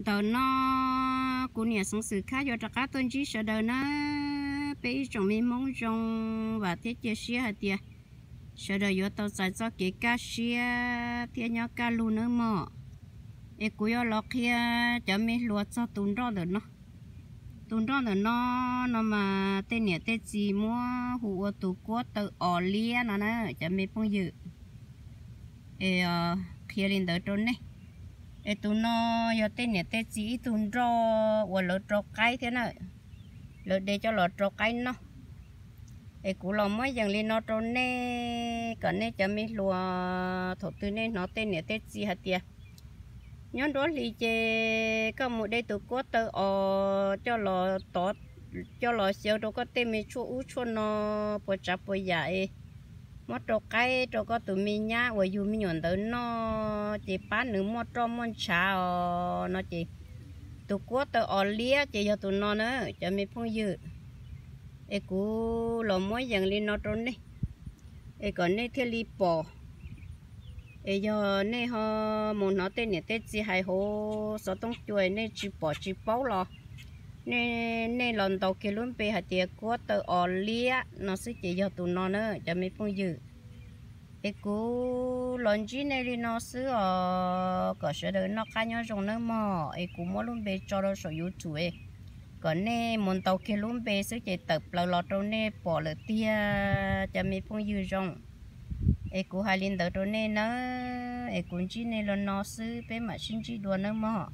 Ntawm no kuv niam Xeev Xwm Khab yuav rov qab tuaj ntsib sawv daws na. Peb ib tsoom me Hmoob zoo, vam thiab cia siab hais tias sawv daws yuav tau txais txoj kev kaj siab thiab nyob kaj lug nawb mog. Es kuv yuav los qhia cov me hluas txog tus nroj ntawm no. Tus nroj ntawm no, no mas tej niam tej txiv muab hu ua tus kuab taw os liab no na cov me phooj ywg. Es qhia li ntawd rau nej. Es tus no yog tej niam tej txiv ib tug nroj uas lawv rau qaib thiab na, lawv de coj los rau qaib noj. Es kuv los muab yees li no rau nej kom nej cov me hluas thaum twg nej hnov tej niam tej txiv hais tias nyob nruab hlis ces koj mus de tus kuab taw os coj los xyaw rau koj tej me tshuaj ub tshuaj no, puas tsav puas yam es muab rau qaib rau koj tus me nyab uas yug me nyuam ntawd noj ces pab nws muaj roj muaj ntshav os no ces tus kuab taw os liab ces yog tus no na cov me phooj ywg. Es kuv los muab yees li no rau nej es kom nej thiaj li pom. Es yog nej ho mus hnov tej niam tej txiv hais hauv xov tooj cua nej tsis pom tsis paub los nej los ntaus kiag lub npe hais tias kuab taw os liab no xwb ces yog tus no na cov me phooj ywg. Es kuv los ntsib nej li no xwb os, kom sawv daws noj qab nyob zoo nawb mog. Es kuv muab lub npe tso rau saum YouTube, kom nej mus ntaus kiag lub npe xwb ces tawm plaws los rau nej pom lawm tiag cov me phooj ywg zoo. Es kuv hais li ntawd rau nej nawb, es kuv ntsib nej li no xwb, peb mam sib ntsib dua nawb mog.